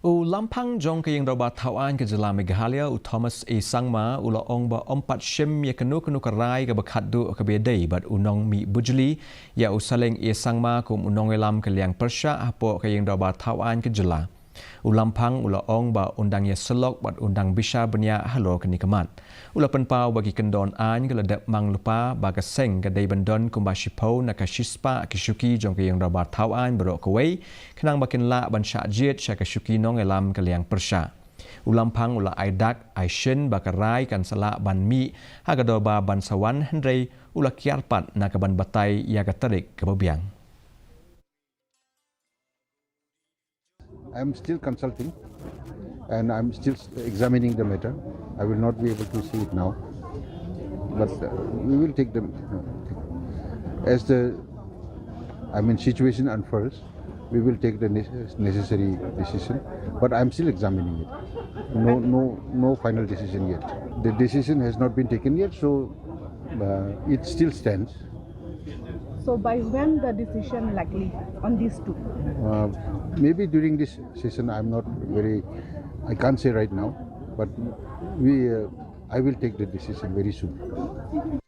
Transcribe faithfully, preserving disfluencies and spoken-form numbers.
U Lamphang jong ka Ïing Dorbar Thaw Aiñ ka Jylla Meghalaya, u Thomas A Sangma, u la ong ba ym pat shim ïa kano kano ka rai kaba khatduh kaba ïadei bad u nongmih bujli ïa u Saleng A Sangma kum u nongïalam ka liang pyrshah hapoh ka Ïing Dorbar Thaw Aiñ ka Jylla. U Lamphang u la ong ba un dang ïasyllok bad un dang bishar bniah halor kane ka mat. U la pynpaw ba ki kyndon aiñ ka la dep mang lypa ba ka seng ka dei ban don kumba shiphew na ka shispah ki shuki jong ka Ïing Dorbar Thaw Aiñ baroh kawei, khnang ba kin lah ban shah jied sha ka shuki nongïalam ka liang pyrshah. U Lamphang u la ai dak ai shin ba ka rai kan sa lah ban mih ha ka dorbar ban sa wan, hynrei u la kiar pat na ka ban batai ïa ka tarik kaba biang. I'm still consulting and I'm still examining the matter. I will not be able to say it now, but uh, we will take them as the, I mean, situation unfolds. We will take the ne- necessary decision, but I'm still examining it. No, no, no final decision yet. The decision has not been taken yet, so uh, it still stands. So by when the decision likely on these two? Uh, maybe during this session, I'm not very, I can't say right now, but we, uh, I will take the decision very soon.